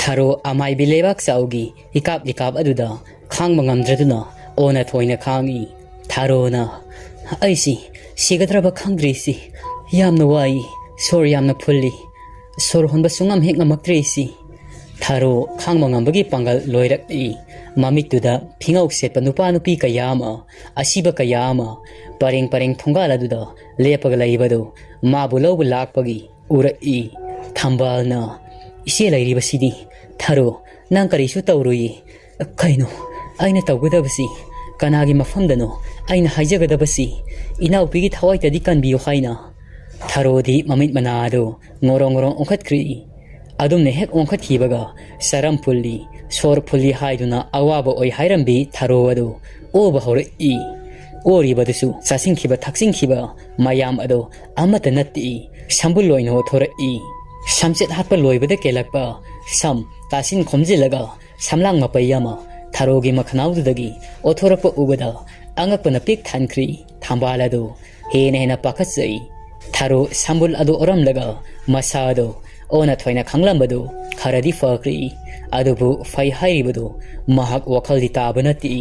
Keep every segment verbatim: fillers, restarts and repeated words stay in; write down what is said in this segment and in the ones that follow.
ꯊꯥꯔꯣ ꯑꯃꯥꯏꯕꯤ ꯂꯩꯕꯥꯛ ꯆꯥꯎꯒꯤ ꯏꯀꯥꯞ ꯏꯀꯥꯞ ꯑꯗꯨꯗ ꯈꯥꯡꯕ ꯉꯝꯗ꯭ꯔꯗꯨꯅ ꯑꯣꯟꯅ ꯊꯣꯏꯅ ꯈꯥꯡꯏ꯫ ꯊꯥꯔꯣꯅ, "ꯑꯩꯁꯤ ꯁꯤꯒꯗ꯭ꯔꯕ ꯈꯪꯗ꯭ꯔꯦ ꯏꯆꯦ, ꯌꯥꯝꯅ ꯋꯥꯏ, ꯁꯣꯔ ꯌꯥꯝꯅ ꯐꯨꯜꯂꯤ, ꯁꯣꯔ ꯍꯣꯟꯕ ꯁꯨꯡꯉꯝ ꯍꯦꯛ ꯉꯝꯃꯛꯇ꯭ꯔꯦ ꯏꯆꯦ꯫" ꯊꯥꯔꯣ ꯈꯥꯡꯕ ꯉꯝꯕꯒꯤ ꯄꯥꯡꯒꯜ ꯂꯣꯏꯔꯛꯏ꯫ ꯃꯃꯤꯠꯇꯨꯗ ꯐꯤꯉꯧ ꯁꯦꯠꯄ ꯅꯨꯄꯥ ꯅꯨꯄꯤ ꯀꯌꯥ ꯑꯃ, ꯑꯁꯤꯕ ꯀꯌꯥ ꯑꯃ ꯄꯔꯦꯡ ꯄꯔꯦꯡ ꯊꯣꯡꯒꯥꯜ ꯑꯗꯨꯗ ꯂꯦꯞꯄꯒ ꯂꯩꯕꯗꯨ ꯃꯥꯕꯨ ꯂꯧꯕ ꯂꯥꯛꯄꯒꯤ ꯎꯔꯛꯏ꯫ ꯊꯝꯕꯥꯜꯅ, "ꯏꯆꯦ ꯂꯩꯔꯤꯕꯁꯤꯗꯤ꯫ ꯊꯥꯔꯣ, ꯅꯪ ꯀꯔꯤꯁꯨ ꯇꯧꯔꯣꯏꯌꯦ꯫ ꯀꯩꯅꯣ ꯑꯩꯅ ꯇꯧꯒꯗꯕꯁꯤ? ꯀꯅꯥꯒꯤ ꯃꯐꯝꯗꯅꯣ ꯑꯩꯅ ꯍꯥꯏꯖꯒꯗꯕꯁꯤ? ꯏꯅꯥꯎꯄꯤꯒꯤ ꯊꯋꯥꯏꯇꯗꯤ ꯀꯟꯕꯤꯌꯨ ꯍꯥꯏꯅ?" ꯊꯥꯔꯣꯗꯤ ꯃꯃꯤꯠ ꯃꯅꯥ ꯑꯗꯨ ꯉꯣꯔꯣꯡ ꯉꯣꯔꯣꯡ ꯑꯣꯟꯈꯠꯈ꯭ꯔꯤ꯫ ꯑꯗꯨꯝꯅ ꯍꯦꯛ ꯑꯣꯟꯈꯠꯈꯤꯕꯒ ꯆꯔꯝ ꯐꯨꯜꯂꯤ, ꯁꯣꯔ ꯐꯨꯜꯂꯤ ꯍꯥꯏꯗꯨꯅ ꯑꯋꯥꯕ ꯑꯣꯏ ꯍꯥꯏꯔꯝꯕꯤ ꯊꯥꯔꯣ ꯑꯗꯨ ꯑꯣꯕ ꯍꯧꯔꯛꯏ꯫ ꯑꯣꯔꯤꯕꯗꯨꯁꯨ ꯆꯥꯁꯤꯟꯈꯤꯕ ꯊꯛꯆꯤꯟꯈꯤꯕ ꯃꯌꯥꯝ ꯑꯗꯨ ꯑꯃꯠꯇ ꯅꯠꯇꯦ, ꯁꯝꯕꯨꯜ ꯑꯣꯏꯅ ꯑꯣꯊꯣꯔꯛꯏ꯫ ꯁꯝꯆꯦꯠ ꯍꯥꯠꯄ ꯂꯣꯏꯕꯗ ꯀꯦꯜꯂꯛꯄ ꯁꯝ ꯇꯥꯁꯤꯟ ꯈꯣꯝꯖꯤꯜꯂꯒ ꯁꯝꯂꯥꯡ ꯃꯄꯩ ꯑꯃ ꯊꯥꯔꯣꯒꯤ ꯃꯈꯅꯥꯎꯗꯨꯗꯒꯤ ꯑꯣꯊꯣꯔꯛꯄ ꯎꯕꯗ ꯑꯉꯛꯄꯅ ꯄꯤꯛ ꯊꯟꯈ꯭ꯔꯤ꯫ ꯊꯝꯕꯥꯜ ꯑꯗꯨ ꯍꯦꯟꯅ ꯍꯦꯟꯅ ꯄꯥꯈꯠꯆꯩ꯫ ꯊꯥꯔꯣ ꯁꯝꯕꯨꯜ ꯑꯗꯨ ꯑꯣꯔꯝꯂꯒ ꯃꯁꯥ ꯑꯗꯨ ꯑꯣꯟꯅ ꯊꯣꯏꯅ ꯈꯪꯂꯝꯕꯗꯨ ꯈꯔꯗꯤ ꯐꯈ꯭ꯔꯤ꯫ ꯑꯗꯨꯕꯨ ꯐꯩ ꯍꯥꯏꯔꯤꯕꯗꯨ ꯃꯍꯥꯛ ꯋꯥꯈꯜꯗꯤ ꯇꯥꯕ ꯅꯠꯇꯦ꯫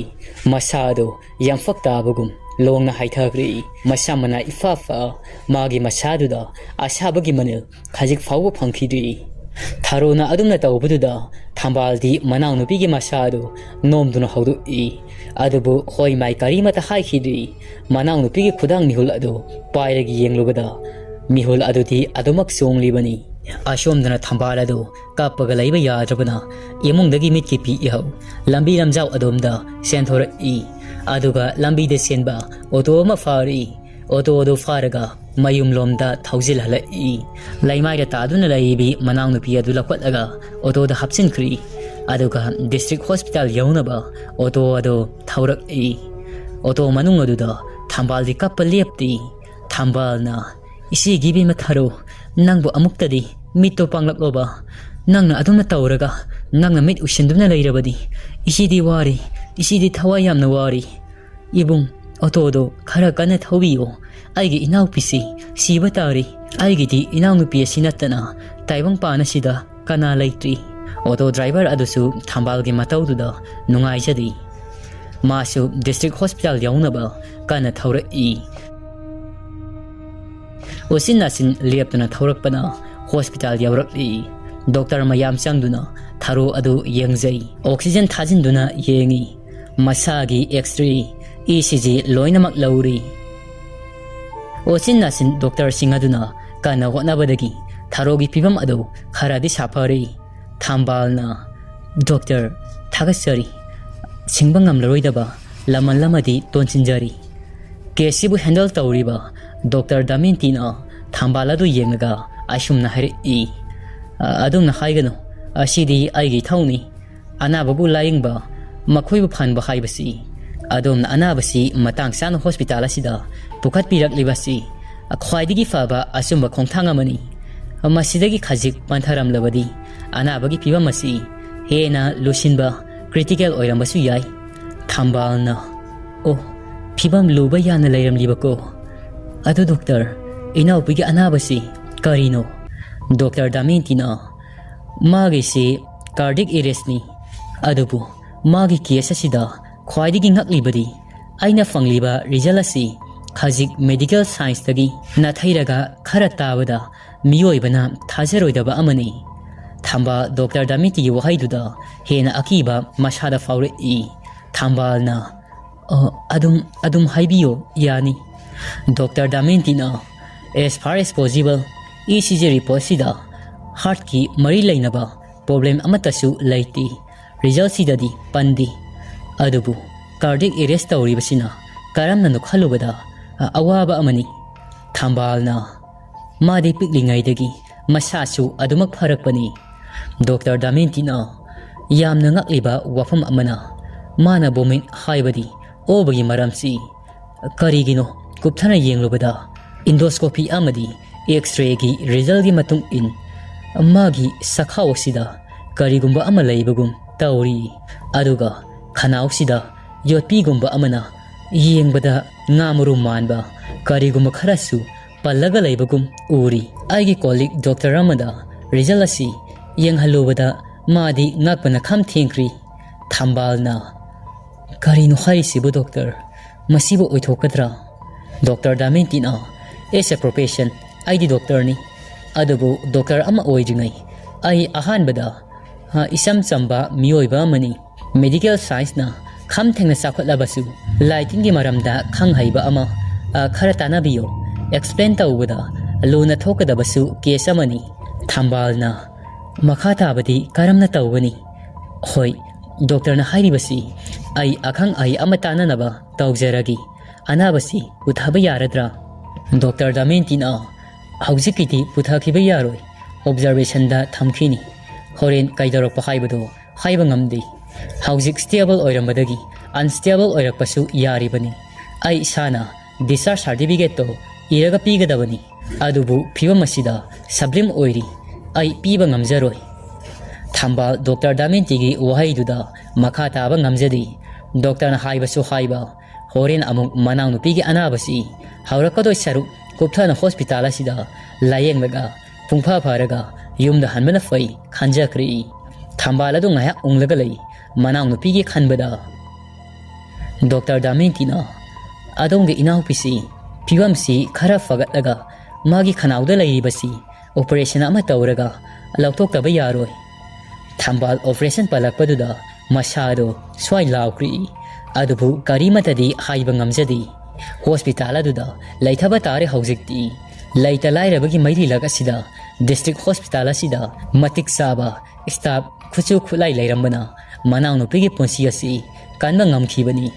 ꯃꯁꯥ ꯑꯗꯨ ꯌꯥꯝꯐꯛ ꯇꯥꯕꯒꯨꯝ ꯂꯣꯡꯅ ꯍꯥꯏꯊꯈ꯭ꯔꯤ꯫ ꯃꯁꯥ ꯃꯅꯥ ꯏꯐꯥ ꯐꯥ ꯃꯥꯒꯤ ꯃꯁꯥꯗꯨꯗ ꯑꯁꯥꯕꯒꯤ ꯃꯅꯤꯜ ꯈꯖꯤꯛ ꯐꯥꯎꯕ ꯐꯪꯈꯤꯗ꯭ꯔꯤ꯫ ꯊꯥꯔꯣꯅ ꯑꯗꯨꯝꯅ ꯇꯧꯕꯗꯨꯗ ꯊꯝꯕꯥꯜꯗꯤ ꯃꯅꯥꯎꯅꯨꯄꯤꯒꯤ ꯃꯁꯥ ꯑꯗꯨ ꯅꯣꯝꯗꯨꯅ ꯍꯧꯗꯣꯛꯏ꯫ ꯑꯗꯨꯕꯨ ꯍꯣꯏ ꯃꯥꯏ ꯀꯔꯤꯃꯠꯇ ꯍꯥꯏꯈꯤꯗ꯭ꯔꯤ꯫ ꯃꯅꯥꯎꯅꯨꯄꯤꯒꯤ ꯈꯨꯗꯥꯡ ꯃꯤꯍꯨꯜ ꯑꯗꯨ ꯄꯥꯏꯔꯒ ꯌꯦꯡꯂꯨꯕꯗ ꯃꯤꯍꯨꯜ ꯑꯗꯨꯗꯤ ꯑꯗꯨꯃꯛ ꯆꯣꯡꯂꯤꯕꯅꯤ꯫ ꯑꯁꯣꯝꯗꯅ ꯊꯝꯕꯥꯜ ꯑꯗꯨ ꯀꯞꯄꯒ ꯂꯩꯕ ꯌꯥꯗ꯭ꯔꯕꯅ ꯏꯃꯨꯡꯗꯒꯤ ꯃꯤꯠꯀꯤ ꯄꯤ ꯏꯍꯧ ꯂꯝꯕꯤ ꯂꯝꯖꯥꯎ ꯑꯗꯣꯝꯗ ꯆꯦꯟꯊꯣꯔꯛꯏ꯫ ꯑꯗꯨꯒ ꯂꯝꯕꯤꯗ ꯆꯦꯟꯕ ꯑꯣꯇꯣ ꯑꯃ ꯐꯥꯔꯛꯏ꯫ ꯑꯣꯇꯣ ꯑꯗꯨ ꯐꯥꯔꯒ ꯃꯌꯨꯝꯂꯣꯝꯗ ꯊꯧꯖꯤꯜꯍꯜꯂꯛꯏ꯫ ꯂꯩꯃꯥꯏꯗ ꯇꯥꯗꯨꯅ ꯂꯩꯔꯤꯕꯤ ꯃꯅꯥꯎꯅꯨꯄꯤ ꯑꯗꯨ ꯂꯧꯈꯠꯂꯒ ꯑꯣꯇꯣꯗ ꯍꯥꯞꯆꯤꯟꯈ꯭ꯔꯤ꯫ ꯑꯗꯨꯒ ꯗꯤꯁꯇ꯭ꯔꯤꯛ ꯍꯣꯁꯄꯤꯇꯥꯜ ꯌꯧꯅꯕ ꯑꯣꯇꯣ ꯑꯗꯨ ꯊꯧꯔꯛꯏ꯫ ꯑꯣꯇꯣ ꯃꯅꯨꯡ ꯑꯗꯨꯗ ꯊꯝꯕꯥꯜꯗꯤ ꯀꯞꯄ ꯂꯦꯞꯇꯦ꯫ ꯊꯝꯕꯥꯜꯅ, "ꯏꯆꯦꯒꯤ ꯏꯕꯦꯝꯃ ꯊꯥꯔꯣ, ꯅꯪꯕꯨ ꯑꯃꯨꯛꯇꯗꯤ ꯃꯤꯠꯇꯣ ꯄꯥꯡꯂꯛꯂꯣꯕ꯫ ꯅꯪꯅ ꯑꯗꯨꯝꯅ ꯇꯧꯔꯒ ꯅꯪꯅ ꯃꯤꯠ ꯎꯏꯁꯤꯟꯗꯨꯅ ꯂꯩꯔꯕꯗꯤ ꯏꯆꯦꯗꯤ ꯋꯥꯔꯤ, ꯏꯆꯦꯗꯤ ꯊꯋꯥꯏ ꯌꯥꯝꯅ ꯋꯥꯔꯤ꯫ ꯏꯕꯨꯡ, ꯑꯣꯇꯣꯗꯣ ꯈꯔ ꯀꯟꯅ ꯊꯧꯕꯤꯌꯣ꯫ ꯑꯩꯒꯤ ꯏꯅꯥꯎꯄꯤꯁꯤ ꯁꯤꯕ ꯇꯥꯔꯤ꯫ ꯑꯩꯒꯤꯗꯤ ꯏꯅꯥꯎꯅꯨꯄꯤ ꯑꯁꯤ ꯅꯠꯇꯅ ꯇꯥꯏꯕꯪ ꯄꯥꯟ ꯑꯁꯤꯗ ꯀꯅꯥ ꯂꯩꯇ꯭ꯔꯤ?" ꯑꯣꯇꯣ ꯗ꯭ꯔꯥꯏꯚꯔ ꯑꯗꯨꯁꯨ ꯊꯝꯕꯥꯜꯒꯤ ꯃꯇꯧꯗꯨꯗ ꯅꯨꯡꯉꯥꯏꯖꯗꯦ꯫ ꯃꯥꯁꯨ ꯗꯤꯁꯇ꯭ꯔꯤꯛ ꯍꯣꯁꯄꯤꯇꯥꯜ ꯌꯧꯅꯕ ꯀꯟꯅ ꯊꯧꯔꯛꯏ꯫ ꯎꯆꯤꯟ ꯅꯥꯆꯤꯟ ꯂꯦꯞꯇꯅ ꯊꯧꯔꯛꯄꯅ ꯍꯣꯁꯄꯤꯇꯥꯜ ꯌꯧꯔꯛꯂꯤ꯫ ꯗꯣꯛꯇꯔ ꯃꯌꯥꯝ ꯆꯪꯗꯨꯅ ꯊꯔꯣ ꯑꯗꯨ ꯌꯦꯡꯖꯩ꯫ ꯑꯣꯛꯁꯤꯖꯦꯟ ꯊꯥꯖꯤꯟꯗꯨꯅ ꯌꯦꯡꯉꯤ꯫ ꯃꯁꯥꯒꯤ X ray, E C G ꯂꯣꯏꯅꯃꯛ ꯂꯧꯔꯤ꯫ ꯎꯆꯤꯟ ꯅꯥꯆꯤꯟ ꯗꯣꯛꯇꯔꯁꯤꯡ ꯑꯗꯨꯅ ꯀꯟꯅ ꯍꯣꯠꯅꯕꯗꯒꯤ ꯊꯔꯣꯒꯤ ꯐꯤꯕꯝ ꯑꯗꯨ ꯈꯔꯗꯤ ꯁꯥꯐꯔꯦ꯫ ꯊꯝꯕꯥꯜꯅ, "ꯗꯣꯛꯇꯔ, ꯊꯥꯒꯠꯆꯔꯤ꯫ ꯁꯤꯡꯕ ꯉꯝꯂꯔꯣꯏꯗꯕ ꯂꯃꯟ ꯑꯃꯗꯤ ꯇꯣꯟꯁꯤꯟꯖꯔꯤ꯫" ꯀꯦꯁꯁꯤꯕꯨ ꯍꯦꯟꯗꯜ ꯇꯧꯔꯤꯕ ꯗꯣꯛꯇꯔ ꯗꯥꯃꯦꯟꯇꯤꯅ ꯊꯝꯕꯥꯜ ꯑꯗꯨ ꯌꯦꯡꯂꯒ ꯑꯁꯨꯝꯅ ꯍꯥꯏꯔꯛꯏ, "ꯑ-, ꯑꯗꯨꯝꯅ ꯍꯥꯏꯒꯅꯨ꯫ ꯑꯁꯤꯗꯤ ꯑꯩꯒꯤ ꯏꯊꯧꯅꯤ꯫ ꯑꯅꯥꯕꯕꯨ ꯂꯥꯌꯦꯡꯕ, ꯃꯈꯣꯏꯕꯨ ꯐꯍꯟꯕ ꯍꯥꯏꯕꯁꯤ꯫ ꯑꯗꯣꯝꯅ ꯑꯅꯥꯕꯁꯤ ꯃꯇꯥꯡ ꯆꯥꯅ ꯍꯣꯁꯄꯤꯇꯥꯜ ꯑꯁꯤꯗ ꯄꯨꯈꯠꯄꯤꯔꯛꯂꯤꯕꯁꯤ ꯈ꯭ꯋꯥꯏꯗꯒꯤ ꯐꯕ ꯑꯆꯨꯝꯕ ꯈꯣꯡꯊꯥꯡ ꯑꯃꯅꯤ꯫ ꯃꯁꯤꯗꯒꯤ ꯈꯖꯤꯛ ꯄꯟꯊꯔꯝꯂꯕꯗꯤ ꯑꯅꯥꯕꯒꯤ ꯐꯤꯕꯝ ꯑꯁꯤ ꯍꯦꯟꯅ ꯂꯨꯁꯤꯟꯕ, ꯀ꯭ꯔꯤꯇꯤꯀꯦꯜ ꯑꯣꯏꯔꯝꯕꯁꯨ ꯌꯥꯏ꯫" ꯊꯝꯕꯥꯜꯅ, "ꯑꯣ, ꯐꯤꯕꯝ ꯂꯨꯕ ꯌꯥꯝꯅ ꯂꯩꯔꯝꯂꯤꯕꯀꯣ꯫ ꯑꯗꯨ ꯗꯣꯛꯇꯔ, ꯏꯅꯥꯎꯄꯤꯒꯤ ꯑꯅꯥꯕꯁꯤ ꯀꯔꯤꯅꯣ?" ꯗꯣꯛꯇꯔ ꯗꯥꯃꯦꯟꯇꯤꯅ, "ꯃꯥꯒꯤꯁꯤ ꯀꯥꯔꯗꯤꯛ ꯑꯦꯔꯦꯁꯅꯤ꯫ ꯑꯗꯨꯕꯨ ꯃꯥꯒꯤ ꯀꯦꯁ ꯑꯁꯤꯗ ꯈ꯭ꯋꯥꯏꯗꯒꯤ ꯉꯛꯂꯤꯕꯗꯤ ꯑꯩꯅ ꯐꯪꯂꯤꯕ ꯔꯤꯖꯜ ꯑꯁꯤ ꯈꯖꯤꯛ ꯃꯦꯗꯤꯀꯦꯜ ꯁꯥꯏꯟꯁꯇꯒꯤ ꯅꯥꯊꯩꯔꯒ ꯈꯔ ꯇꯥꯕꯗ ꯃꯤꯑꯣꯏꯕꯅ ꯊꯥꯖꯔꯣꯏꯗꯕ ꯑꯃꯅꯤ꯫" ꯊꯝꯕꯥꯜ ꯗꯣꯛꯇꯔ ꯗꯥꯃꯦꯟꯇꯤꯒꯤ ꯋꯥꯍꯩꯗꯨꯗ ꯍꯦꯟꯅ ꯑꯀꯤꯕ ꯃꯁꯥꯗ ꯐꯥꯎꯔꯛꯏ꯫ ꯊꯝꯕꯥꯜꯅ, "ꯑ, ꯑꯗꯨꯝ, ꯑꯗꯨꯝ ꯍꯥꯏꯕꯤꯌꯨ, ꯌꯥꯅꯤ꯫" ꯗꯣꯛꯇꯔ ꯗꯥꯃꯦꯟꯇꯤꯅ, "As far as possible, E C G ꯔꯤꯄꯣꯔꯠꯁꯤꯗ ꯍꯥꯔꯠꯀꯤ ꯃꯔꯤ ꯂꯩꯅꯕ ꯄ꯭ꯔꯣꯕ꯭ꯂꯦꯝ ꯑꯃꯠꯇꯁꯨ ꯂꯩꯇꯦ꯫ ꯔꯤꯖꯜꯁꯤꯗꯗꯤ ꯄꯟꯗꯦ꯫ ꯑꯗꯨꯕꯨ ꯀꯥꯔꯗꯤꯛ ꯑꯦꯔꯦꯁ ꯇꯧꯔꯤꯕꯁꯤꯅ ꯀꯔꯝꯅꯅꯣ ꯈꯜꯂꯨꯕꯗ, ꯑ, ꯑꯋꯥꯕ ꯑꯃꯅꯤ꯫" ꯊꯝꯕꯥꯜꯅ, "ꯃꯥꯗꯤ ꯄꯤꯛꯂꯤꯉꯩꯗꯒꯤ ꯃꯁꯥꯁꯨ ꯑꯗꯨꯃꯛ ꯐꯔꯛꯄꯅꯤ꯫" ꯗꯣꯛꯇꯔ ꯗꯥꯃꯦꯟꯇꯤꯅ ꯌꯥꯝꯅ ꯉꯛꯂꯤꯕ ꯋꯥꯐꯝ ꯑꯃꯅ, ꯃꯥꯅ ꯚꯣꯃꯤꯠ ꯍꯥꯏꯕꯗꯤ ꯑꯣꯕꯒꯤ ꯃꯔꯝꯁꯤ ꯀꯔꯤꯒꯤꯅꯣ ꯀꯨꯞꯊꯅ ꯌꯦꯡꯂꯨꯕꯗ, ꯏꯟꯗꯣꯁꯀꯣꯄꯤ ꯑꯃꯗꯤ ꯑꯦꯛꯁ ꯔꯦꯒꯤ ꯔꯤꯖꯜꯒꯤ ꯃꯇꯨꯡ ꯏꯟ ꯃꯥꯒꯤ ꯁꯈꯥꯎ ꯑꯁꯤꯗ ꯀꯔꯤꯒꯨꯝꯕ ꯑꯃ ꯂꯩꯕꯒꯨꯝ ꯇꯧꯔꯤ꯫ ꯑꯗꯨꯒ ꯈꯅꯥꯎꯁꯤꯗ ꯌꯣꯠꯄꯤꯒꯨꯝꯕ ꯑꯃꯅ ꯌꯦꯡꯕꯗ ꯉꯥ ꯃꯔꯨ ꯃꯥꯟꯕ ꯀꯔꯤꯒꯨꯝꯕ ꯈꯔꯁꯨ ꯄꯜꯂꯒ ꯂꯩꯕꯒꯨꯝ ꯎꯔꯤ꯫ ꯑꯩꯒꯤ ꯀꯣꯂꯤꯛ ꯗꯣꯛꯇꯔ ꯑꯃꯗ ꯔꯤꯖꯜ ꯑꯁꯤ ꯌꯦꯡꯍꯜꯂꯨꯕꯗ ꯃꯥꯗꯤ ꯉꯛꯄꯅ ꯈꯝ ꯊꯦꯡꯈ꯭ꯔꯤ꯫ ꯊꯝꯕꯥꯜꯅ, "ꯀꯔꯤꯅꯣ ꯍꯥꯏꯔꯤꯁꯤꯕꯨ ꯗꯣꯛꯇꯔ? ꯃꯁꯤꯕꯨ ꯑꯣꯏꯊꯣꯛꯀꯗ꯭ꯔꯥ?" ꯗꯣꯛꯇꯔ ꯗꯥꯃꯦꯟꯇꯤꯅ, "It's a profession꯫ ꯑꯩꯗꯤ ꯗꯣꯛꯇꯔꯅꯤ꯫ ꯑꯗꯨꯕꯨ ꯗꯣꯛꯇꯔ ꯑꯃ ꯑꯣꯏꯗ꯭ꯔꯤꯉꯩ ꯑꯩ ꯑꯍꯥꯟꯕꯗ, ꯑ, ꯏꯆꯝ ꯆꯝꯕ ꯃꯤꯑꯣꯏꯕ ꯑꯃꯅꯤ꯫ ꯃꯦꯗꯤꯀꯦꯜ ꯁꯥꯏꯟꯁꯅ ꯈꯝ ꯊꯦꯡꯅ ꯆꯥꯎꯈꯠꯂꯕꯁꯨ ꯂꯥꯏꯇꯤꯟꯒꯤ ꯃꯔꯝꯗ ꯈꯪ ꯍꯩꯕ ꯑꯃ, ꯑ, ꯈꯔ ꯇꯥꯟꯅꯕꯤꯌꯨ꯫ ꯑꯦꯛꯁꯄ꯭ꯂꯦꯟ ꯇꯧꯕꯗ ꯂꯨꯅ ꯊꯣꯛꯀꯗꯕꯁꯨ ꯀꯦꯁ ꯑꯃꯅꯤ꯫" ꯊꯝꯕꯥꯜꯅ, "ꯃꯈꯥ ꯇꯥꯕꯗꯤ ꯀꯔꯝꯅ ꯇꯧꯒꯅꯤ?" "ꯍꯣꯏ, ꯗꯣꯛꯇꯔꯅ ꯍꯥꯏꯔꯤꯕꯁꯤ ꯑꯩ ꯑꯈꯪ ꯑꯍꯩ ꯑꯃ ꯇꯥꯟꯅꯅꯕ ꯇꯧꯖꯔꯒꯦ꯫ ꯑꯅꯥꯕꯁꯤ ꯄꯨꯊꯕ ꯌꯥꯔꯗ꯭ꯔꯥ?" ꯗꯣꯛꯇꯔ ꯗꯥꯃꯦꯟꯇꯤꯅ, "ꯍꯧꯖꯤꯛꯀꯤꯗꯤ ꯄꯨꯊꯈꯤꯕ ꯌꯥꯔꯣꯏ, ꯑꯣꯕꯖꯥꯔꯕꯦꯁꯟꯗ ꯊꯝꯈꯤꯅꯤ꯫ ꯍꯣꯔꯦꯟ ꯀꯩꯗꯧꯔꯛꯄ ꯍꯥꯏꯕꯗꯣ ꯍꯥꯏꯕ ꯉꯝꯗꯦ꯫ ꯍꯧꯖꯤꯛ ꯁ꯭ꯇꯦꯕꯜ ꯑꯣꯏꯔꯝꯕꯗꯒꯤ ꯑꯟꯁ꯭ꯇꯦꯕꯜ ꯑꯣꯏꯔꯛꯄꯁꯨ ꯌꯥꯔꯤꯕꯅꯤ꯫ ꯑꯩ ꯏꯁꯥꯅ ꯗꯤꯁꯆꯥꯔꯖ ꯁꯥꯔꯇꯤꯐꯤꯀꯦꯠꯇꯣ ꯏꯔꯒ ꯄꯤꯒꯗꯕꯅꯤ꯫ ꯑꯗꯨꯕꯨ ꯐꯤꯕꯝ ꯑꯁꯤꯗ ꯁꯕ꯭ꯂꯤꯝ ꯑꯣꯏꯔꯤ꯫ ꯑꯩ ꯄꯤꯕ ꯉꯝꯖꯔꯣꯏ꯫" ꯊꯝꯕꯥꯜ ꯗꯣꯛꯇꯔ ꯗꯥꯃꯦꯟꯇꯤꯒꯤ ꯋꯥꯍꯩꯗꯨꯗ ꯃꯈꯥ ꯇꯥꯕ ꯉꯝꯖꯗꯦ꯫ ꯗꯣꯛꯇꯔꯅ ꯍꯥꯏꯕꯁꯨ ꯍꯥꯏꯕ, ꯍꯣꯔꯦꯟ ꯑꯃꯨꯛ ꯃꯅꯥꯎꯅꯨꯄꯤꯒꯤ ꯑꯅꯥꯕꯁꯤ ꯍꯧꯔꯛꯀꯗꯣꯏ ꯁꯔꯨꯛ ꯀꯨꯞꯊꯅ ꯍꯣꯁꯄꯤꯇꯥꯜ ꯑꯁꯤꯗ ꯂꯥꯌꯦꯡꯂꯒ ꯄꯨꯡꯐꯥ ꯐꯔꯒ ꯌꯨꯝꯗ ꯍꯟꯕꯅ ꯐꯩ ꯈꯟꯖꯈ꯭ꯔꯦ꯫ ꯊꯝꯕꯥꯜ ꯑꯗꯨ ꯉꯥꯏꯍꯥꯛ ꯎꯪꯂꯒ ꯂꯩ꯫ ꯃꯅꯥꯎꯅꯨꯄꯤꯒꯤ ꯈꯟꯕꯗ, ꯗꯣꯛꯇꯔ ꯗꯥꯃꯦꯟꯇꯤꯅ, "ꯑꯗꯣꯝꯒꯤ ꯏꯅꯥꯎꯄꯤꯁꯤ ꯐꯤꯕꯝꯁꯤ ꯈꯔ ꯐꯒꯠꯂꯒ ꯃꯥꯒꯤ ꯈꯅꯥꯎꯗ ꯂꯩꯔꯤꯕꯁꯤ ꯑꯣꯄꯔꯦꯁꯟ ꯑꯃ ꯇꯧꯔꯒ ꯂꯧꯊꯣꯛꯇꯕ ꯌꯥꯔꯣꯏ꯫" ꯊꯝꯕꯥꯜ ꯑꯣꯄꯔꯦꯁꯟ ꯄꯜꯂꯛꯄꯗꯨꯗ ꯃꯁꯥꯗꯣ ꯁ꯭ꯋꯥꯏ ꯂꯥꯎꯈ꯭ꯔꯤ꯫ ꯑꯗꯨꯕꯨ ꯀꯔꯤꯃꯠꯇꯗꯤ ꯍꯥꯏꯕ ꯉꯝꯖꯗꯦ꯫ ꯍꯣꯁꯄꯤꯇꯥꯜ ꯑꯗꯨꯗ ꯂꯩꯊꯕ ꯇꯥꯔꯦ ꯍꯧꯖꯤꯛꯇꯤ꯫ ꯂꯩꯇ ꯂꯥꯏꯔꯕꯒꯤ ꯃꯩꯔꯤꯂꯛ ꯑꯁꯤꯗ ꯗꯤꯁꯇ꯭ꯔꯤꯛ ꯍꯣꯁꯄꯤꯇꯥꯜ ꯑꯁꯤꯗ ꯃꯇꯤꯛ ꯆꯥꯕ ꯁ꯭ꯇꯥꯐ, ꯈꯨꯠꯁꯨ ꯈꯨꯠꯂꯥꯏ ꯂꯩꯔꯝꯕꯅ ꯃꯅꯥꯎꯅꯨꯄꯤꯒꯤ ꯄꯨꯟꯁꯤ ꯑꯁꯤ ꯀꯟꯕ ꯉꯝꯈꯤꯕꯅꯤ꯫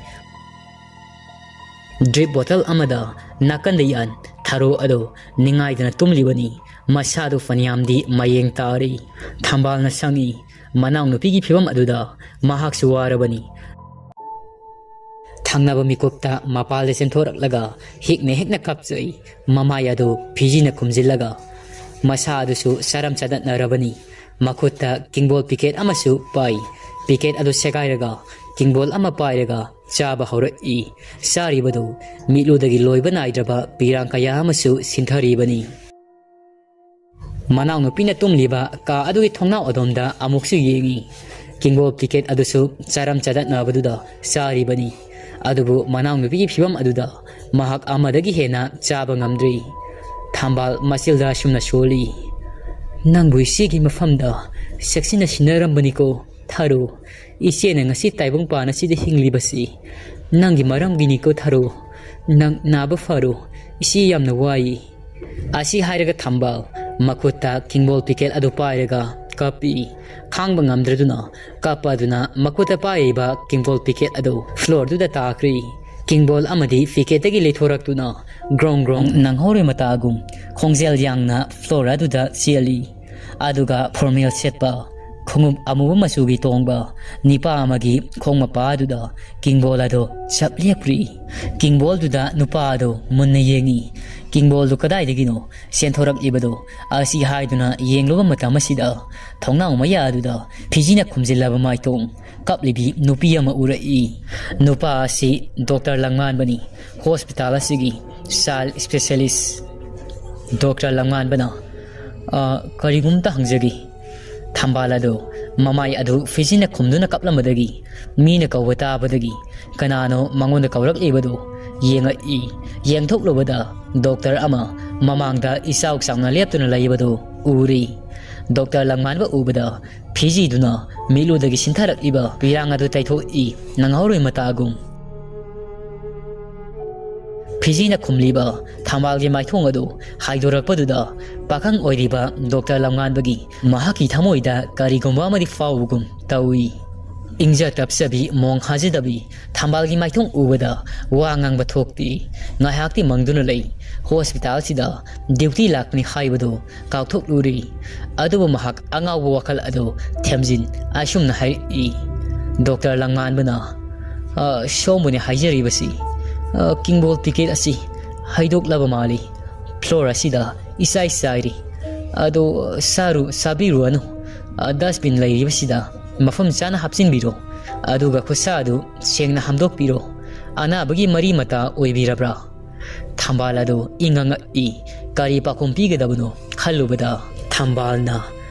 ꯗ꯭ꯔꯤꯞ ꯕꯣꯇꯜ ꯑꯃꯗ ꯅꯥꯀꯟꯗ ꯌꯥꯟ ꯊꯔꯣ ꯑꯗꯨ ꯅꯤꯡꯉꯥꯏꯗꯅ ꯇꯨꯝꯂꯤꯕꯅꯤ꯫ ꯃꯁꯥꯗꯨ ꯐꯅꯌꯥꯝꯗꯤ ꯃꯌꯦꯡ ꯇꯥꯔꯤ꯫ ꯊꯝꯕꯥꯜꯅ ꯁꯪꯏ꯫ ꯃꯅꯥꯎꯅꯨꯄꯤꯒꯤ ꯐꯤꯕꯝ ꯑꯗꯨꯗ ꯃꯍꯥꯛꯁꯨ ꯋꯥꯔꯕꯅꯤ꯫ ꯊꯪꯅꯕ ꯃꯤꯀꯨꯞꯇ ꯃꯄꯥꯜꯗ ꯆꯦꯟꯊꯣꯔꯛꯂꯒ ꯍꯦꯛꯅ ꯍꯦꯛꯅ ꯀꯞꯆꯩ꯫ ꯃꯃꯥꯏ ꯑꯗꯨ ꯐꯤꯖꯤꯅ ꯈꯨꯝꯖꯤꯜꯂꯒ, ꯃꯁꯥ ꯑꯗꯨꯁꯨ ꯆꯔꯝ ꯆꯗꯠꯅꯔꯕꯅꯤ꯫ ꯃꯈꯨꯠꯇ ꯀꯤꯡꯕꯣꯜ ꯄꯤꯀꯦꯠ ꯑꯃꯁꯨ ꯄꯥꯏ꯫ ꯄꯤꯀꯦꯠ ꯑꯗꯨ ꯁꯦꯒꯥꯏꯔꯒ ꯀꯤꯡꯕꯣꯜ ꯑꯃ ꯄꯥꯏꯔꯒ ꯆꯥꯕ ꯍꯧꯔꯛꯏ꯫ ꯆꯥꯔꯤꯕꯗꯨ ꯃꯤꯠꯂꯨꯗꯒꯤ ꯂꯣꯏꯕ ꯅꯥꯏꯗ꯭ꯔꯕ ꯄꯤꯔꯥꯡ ꯀꯌꯥ ꯑꯃꯁꯨ ꯁꯤꯟꯊꯔꯤꯕꯅꯤ꯫ ꯃꯅꯥꯎꯅꯨꯄꯤꯅ ꯇꯨꯝꯂꯤꯕ ꯀꯥ ꯑꯗꯨꯒꯤ ꯊꯣꯡꯅꯥꯎ ꯑꯗꯣꯝꯗ ꯑꯃꯨꯛꯁꯨ ꯌꯦꯡꯏ꯫ ꯀꯤꯡꯕꯣꯜ ꯄꯤꯀꯦꯠ ꯑꯗꯨꯁꯨ ꯆꯥꯔꯝ ꯆꯗꯠꯅꯕꯗꯨꯗ ꯆꯥꯔꯤꯕꯅꯤ꯫ ꯑꯗꯨꯕꯨ ꯃꯅꯥꯎꯅꯨꯄꯤꯒꯤ ꯐꯤꯕꯝ ꯑꯗꯨꯗ ꯃꯍꯥꯛ ꯑꯃꯗꯒꯤ ꯍꯦꯟꯅ ꯆꯥꯕ ꯉꯝꯗ꯭ꯔꯤ꯫ ꯊꯝꯕꯥꯜ ꯃꯆꯤꯜꯗ ꯑꯁꯨꯝꯅ ꯁꯣꯜꯂꯤ, "ꯅꯪꯕꯨ ꯏꯆꯦꯒꯤ ꯃꯐꯝꯗ ꯆꯦꯛꯁꯤꯟꯅ ꯁꯤꯟꯅꯔꯝꯕꯅꯤꯀꯣ ꯊꯥꯔꯨ꯫ ꯏꯆꯦꯅ ꯉꯁꯤ ꯇꯥꯏꯕꯪ ꯄꯥꯟ ꯑꯁꯤꯗ ꯍꯤꯡꯂꯤꯕꯁꯤ ꯅꯪꯒꯤ ꯃꯔꯝꯒꯤꯅꯤꯀꯣ ꯊꯥꯔꯨ꯫ ꯅꯪ ꯅꯥꯕ ꯐꯔꯣ꯫ ꯏꯆꯦ ꯌꯥꯝꯅ ꯋꯥꯏ꯫" ꯑꯁꯤ ꯍꯥꯏꯔꯒ ꯊꯝꯕꯥꯜ ꯃꯈꯨꯠꯇ ꯀꯤꯡꯕꯣꯜ ꯄꯤꯀꯦꯠ ꯑꯗꯨ ꯄꯥꯏꯔꯒ ꯀꯞꯄꯤ꯫ ꯈꯥꯡꯕ ꯉꯝꯗ꯭ꯔꯗꯨꯅ ꯀꯞꯄ ꯑꯗꯨꯅ ꯃꯈꯨꯠꯇ ꯄꯥꯏꯔꯤꯕ ꯀꯤꯡꯕꯣꯜ ꯄꯤꯀꯦꯠ ꯑꯗꯨ ꯐ꯭ꯂꯣꯔꯗꯨꯗ ꯇꯥꯈ꯭ꯔꯤ꯫ ꯀꯤꯡꯕꯣꯜ ꯑꯃꯗꯤ ꯄꯤꯀꯦꯠꯇꯒꯤ ꯂꯩꯊꯣꯔꯛꯇꯨꯅ ꯒ꯭ꯔꯣꯡ ꯒ꯭ꯔꯣꯡ ꯅꯪꯍꯧꯔꯣꯏ ꯃꯇꯥꯒꯨꯝ ꯈꯣꯡꯖꯦꯜ ꯌꯥꯡꯅ ꯐ꯭ꯂꯣꯔ ꯑꯗꯨꯗ ꯆꯦꯜꯂꯤ꯫ ꯑꯗꯨꯒ ꯐꯣꯔꯃꯦꯜ ꯁꯦꯠꯄ, ꯈꯣꯡꯎꯞ ꯑꯃꯨꯕ ꯃꯆꯨꯒꯤ ꯇꯣꯡꯕ ꯅꯤꯄꯥ ꯑꯃꯒꯤ ꯈꯣꯡ ꯃꯄꯥ ꯑꯗꯨꯗ ꯀꯤꯡꯕꯣꯜ ꯑꯗꯨ ꯆꯞ ꯂꯦꯞꯈ꯭ꯔꯤ꯫ ꯀꯤꯡꯕꯣꯜꯗꯨꯗ ꯅꯨꯄꯥ ꯑꯗꯨ ꯃꯨꯟꯅ ꯌꯦꯡꯉꯤ꯫ ꯀꯤꯡꯕꯣꯜꯗꯨ ꯀꯗꯥꯏꯗꯒꯤꯅꯣ ꯆꯦꯟꯊꯣꯔꯛꯂꯤꯕꯗꯨ? ꯑꯁꯤ ꯍꯥꯏꯗꯨꯅ ꯌꯦꯡꯂꯨꯕ ꯃꯇꯝ ꯑꯁꯤꯗ ꯊꯣꯡꯅꯥꯎ ꯃꯌꯥ ꯑꯗꯨꯗ ꯐꯤꯖꯤꯅ ꯈꯨꯝꯖꯤꯜꯂꯕ ꯃꯥꯏꯊꯣꯡ ꯀꯞꯂꯤꯕꯤ ꯅꯨꯄꯤ ꯑꯃ ꯎꯔꯛꯏ꯫ ꯅꯨꯄꯥ ꯑꯁꯤ ꯗꯣꯛꯇꯔ ꯂꯪꯃꯥꯟꯕꯅꯤ꯫ ꯍꯣꯁꯄꯤꯇꯥꯜ ꯑꯁꯤꯒꯤ ꯆꯥꯏꯜ ꯁ꯭ꯄꯦꯁꯤꯌꯦꯂꯤꯁ ꯗꯣꯛꯇꯔ ꯂꯪꯃꯥꯟꯕꯅ, "ꯑ, ꯀꯔꯤꯒꯨꯝꯇ ꯍꯪꯖꯒꯦ?" ꯊꯝꯕꯥꯜ ꯑꯗꯨ ꯃꯃꯥꯏ ꯑꯗꯨ ꯐꯤꯖꯤꯅ ꯈꯨꯝꯗꯨꯅ ꯀꯞꯂꯝꯕꯗꯒꯤ ꯃꯤꯅ ꯀꯧꯕ ꯇꯥꯕꯗꯒꯤ ꯀꯅꯥꯅꯣ ꯃꯉꯣꯟꯗ ꯀꯧꯔꯛꯂꯤꯕꯗꯨ ꯌꯦꯡꯉꯛꯏ꯫ ꯌꯦꯡꯊꯣꯛꯂꯨꯕꯗ ꯗꯣꯛꯇꯔ ꯑꯃ ꯃꯃꯥꯡꯗ ꯏꯆꯥꯎ ꯆꯥꯎꯅ ꯂꯦꯞꯇꯨꯅ ꯂꯩꯕꯗꯨ ꯎꯔꯤ꯫ ꯗꯣꯛꯇꯔ ꯂꯪꯃꯥꯟꯕ ꯎꯕꯗ ꯐꯤꯖꯤꯗꯨꯅ ꯃꯤꯠꯂꯨꯗꯒꯤ ꯁꯤꯟꯊꯔꯛꯂꯤꯕ ꯄꯤꯔꯥꯡ ꯑꯗꯨ ꯇꯩꯊꯣꯛꯏ, ꯅꯪꯍꯧꯔꯣꯏ ꯃꯇꯥꯒꯨꯝ꯫ ꯐꯤꯖꯤꯅ ꯈꯨꯝꯂꯤꯕ ꯊꯝꯕꯥꯜꯒꯤ ꯃꯥꯏꯊꯣꯡ ꯑꯗꯨ ꯍꯥꯏꯗꯣꯔꯛꯄꯗꯨꯗ ꯄꯥꯈꯪ ꯑꯣꯏꯔꯤꯕ ꯗꯣꯛꯇꯔ ꯂꯝꯉꯥꯟꯕꯒꯤ ꯃꯍꯥꯛꯀꯤ ꯊꯃꯣꯏꯗ ꯀꯔꯤꯒꯨꯝꯕ ꯑꯃꯗꯤ ꯐꯥꯎꯕꯒꯨꯝ ꯇꯧꯏ꯫ ꯏꯪꯖ ꯇꯞꯆꯕꯤ, ꯃꯣꯡ ꯍꯥꯖꯗꯕꯤ ꯊꯝꯕꯥꯜꯒꯤ ꯃꯥꯏꯊꯣꯡ ꯎꯕꯗ ꯋꯥ ꯉꯥꯡꯕ ꯊꯣꯛꯇꯦ꯫ ꯉꯥꯏꯍꯥꯛꯇꯤ ꯃꯪꯗꯨꯅ ꯂꯩ꯫ ꯍꯣꯁꯄꯤꯇꯥꯜꯁꯤꯗ ꯗ꯭ꯌꯨꯇꯤ ꯂꯥꯛꯄꯅꯤ ꯍꯥꯏꯕꯗꯨ ꯀꯥꯎꯊꯣꯛꯂꯨꯔꯦ꯫ ꯑꯗꯨꯕꯨ ꯃꯍꯥꯛ ꯑꯉꯥꯎꯕ ꯋꯥꯈꯜ ꯑꯗꯨ ꯊꯦꯝꯖꯤꯟ ꯑꯁꯨꯝꯅ ꯍꯥꯏꯔꯛꯏ, "ꯗꯣꯛꯇꯔ ꯂꯪꯃꯥꯟꯕꯅ, ꯑ, ꯁꯣꯝꯕꯨꯅꯤ ꯍꯥꯏꯖꯔꯤꯕꯁꯤ, ꯑ, ꯀꯤꯡꯕꯣꯜ ꯄꯤꯀꯦꯠ ꯑꯁꯤ ꯍꯩꯗꯣꯛꯂꯕ ꯃꯥꯜꯂꯤ꯫ ꯐ꯭ꯂꯣꯔ ꯑꯁꯤꯗ ꯏꯆꯥꯏ ꯆꯥꯏꯔꯤ꯫ ꯑꯗꯨ ꯆꯥꯔꯨ-, ꯆꯥꯕꯤꯔꯨꯔꯅꯨ꯫ ꯑ, ꯗꯁꯕꯤꯟ ꯂꯩꯔꯤꯕꯁꯤꯗ ꯃꯐꯝ ꯆꯥꯅ ꯍꯥꯞꯆꯤꯟꯕꯤꯔꯣ꯫ ꯑꯗꯨꯒ ꯈꯨꯠꯁꯥ ꯑꯗꯨ ꯁꯦꯡꯅ ꯍꯥꯝꯗꯣꯛꯄꯤꯔꯣ꯫ ꯑꯅꯥꯕꯒꯤ ꯃꯔꯤ ꯃꯇꯥ ꯑꯣꯏꯕꯤꯔꯕ꯭ꯔꯥ?" ꯊꯝꯕꯥꯜ ꯑꯗꯨ ꯏꯪꯉꯪꯉꯛꯏ꯫ ꯀꯔꯤ ꯄꯥꯎꯈꯨꯝ ꯄꯤꯒꯗꯕꯅꯣ ꯈꯜꯂꯨꯕꯗ ꯊꯝꯕꯥꯜꯅ